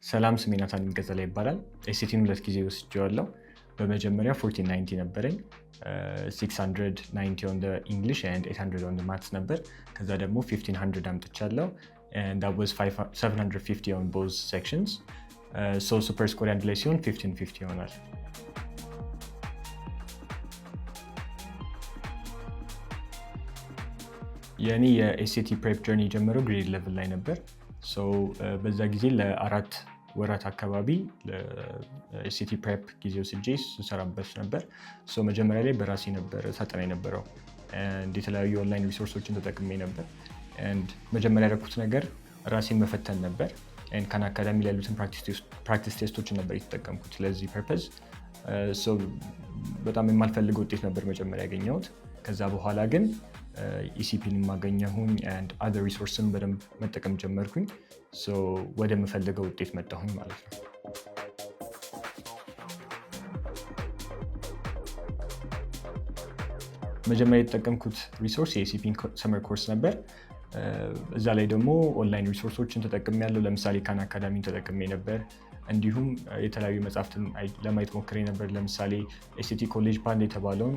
ሰላም፣ ስሜ ናታን ገዘላ ይባላል። SAT ን ሁለት ጊዜ ወስጄዋለሁ። በመጀመሪያ 1490 ነበረኝ፣ 690 on English and 800 on maths ነበር። ከዛ ደግሞ 1500 አምጥቻለሁ and that was 750 on both sections. So super score አንድ ላይ ሲሆን 1550 ይሆናል። የእኔ የ SAT prep journey የጀመረው grade 11 ላይ ነበር። So በዛ ጊዜ ለ4 ወራት አካባቢ SAT prep ጊዜ ወስጄ ስሰራበት ነበር። So መጀመሪያ ላይ በራሴ ነበር ሳጠና የነበረው። የተለያዩ online resource ኦችን ተጠቅሜ ነበር። መጀመሪያ ያደረኩት ነገር ራሴን መፈተን ነበር። Khan Academy ላይ ያሉትን practice test ኦችን ነበር የተጠቀምኩት ለዚህ purpose። በጣም የማልፈልገው ውጤት ነበር መጀመሪያ ያገኘሁት። ከዛ በኋላ ግን ECP ን ማገኘሁኝ and other resource ን በደንብ መጠቀም ጀመርኩኝ። ወደምፈልገው ውጤት መጣሁኝ ማለት ነው። መጀመሪያ የተጠቀምኩት resource የ ECP ን summer course ነበር። እዛ ላይ ደግሞ online resource ኦችን ተጠቅሜያለሁ። ለምሳሌ Khan Academy ን ተጠቅሜ ነበር። እንዲሁም የተለያዩ መጽሐፍትን ለማየት ሞክሬ ነበር። ለምሳሌ SAT College Bound የተባለውን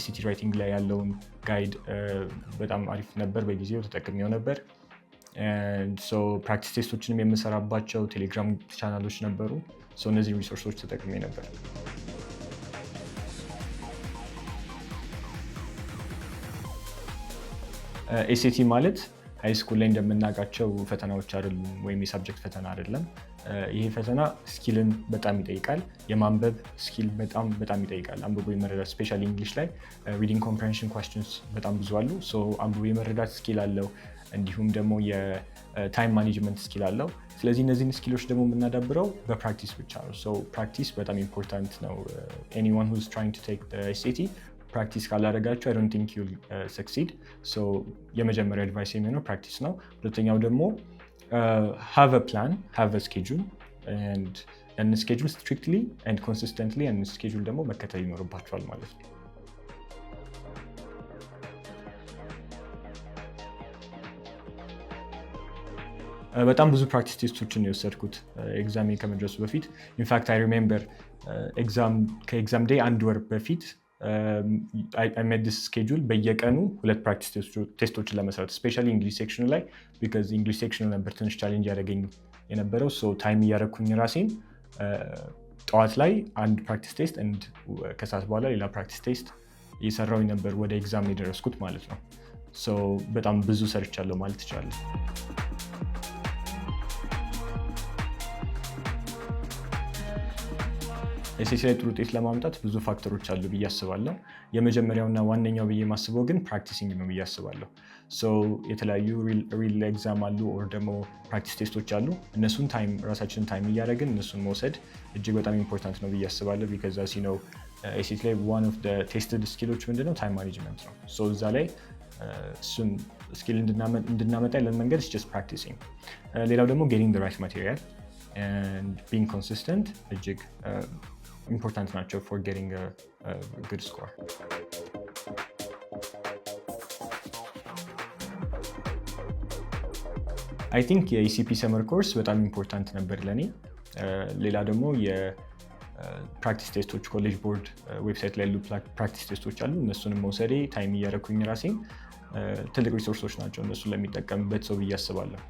SAT writing ላይ ያለውን guide በጣም አሪፍ ነበር፣ በጊዜው ተጠቅሜው ነበር። Practice test ኦችንም የምሰራባቸው ቴሌግራም ቻናሎች ነበሩ። እነዚህ resource ኦች ተጠቅሜ ነበር። SAT ማለት high school ላይ እንደምናውቃቸው ፈተናዎች አይደሉም፣ ወይም የ subject ፈተና አይደለም። ይሄ ፈተና skill ን በጣም ይጠይቃል። የማንበብ skill በጣም በጣም ይጠይቃል። አንብቦ የመረዳት፣ especially English ላይ reading comprehension questions በጣም ብዙ አሉ። አንብቦ የመረዳት skill አለው። እንዲሁም ደግሞ የ time management skill አለው። ስለዚህ እነዚህን skill ኦች ደግሞ የምናዳብረው በ practice ብቻ ነው። Practice በጣም important ነው። Anyone who's trying to take SAT፣ practice ካላደረጋችሁ I don't think you'll succeed። የመጀመሪያው advice የሚሆነው practice ነው። ሁለተኛው ደግሞ have a plan, have a schedule። ያን schedule strictly and consistently፣ ያን schedule ደግሞ መከተል ይኖርባችኋል ማለት ነው። በጣም ብዙ practice test ኦችን የወሰድኩት exam ኤ ከመድረሱ በፊት። In fact, I remember ከ exam day አንድ ወር በፊት I made this schedule፣ በየቀኑ ሁለት practice test ኦችን ለመስራት፣ especially English section ኑ ላይ፣ because English section ኑ ነበር ትንሽ challenge ያደረገኝ የነበረው። So time እያደረግኩኝ ራሴን ጠዋት ላይ አንድ practice test and ከሰዓት በኋላ ሌላ practice test እየሰራሁኝ ነበር ወደ exam የደረስኩት ማለት ነው። So በጣም ብዙ ሰርቻለሁ ማለት እችላለሁ። SAT ላይ ጥሩ ውጤት ለማምጣት ብዙ factor ኦች አሉ ብዬ አስባለሁ። የመጀመሪያውና ዋነኛው ብዬ የማስበው ግን practicing ነው ብዬ አስባለሁ። የተለያዩ real exam አሉ or ደግሞ practice test ኦች አሉ። እነሱን time ራሳችንን time እያደረግን እነሱን መውሰድ እጅግ በጣም important ነው ብዬ አስባለሁ። Because as you know፣ SAT ላይ one of tested skill ኦች ምንድነው? Time management ነው። እዛ ላይ እሱን skill እንድናመጣ ያለን መንገድ just practicing። ሌላው ደግሞ getting right material and being consistent እጅግ important ናቸው for getting good score። I think የ ECP summer course በጣም important ነበር ለእኔ። ሌላ ደግሞ የ practice test ኦች፣ College Board website ላይ ያሉ practice test ኦች አሉ። እነሱንም መውሰዴ፣ time እያደረኩኝ ራሴን፣ ትልቅ resource ኦች ናቸው እነሱን ለሚጠቀምበት ሰው ብዬ አስባለሁ።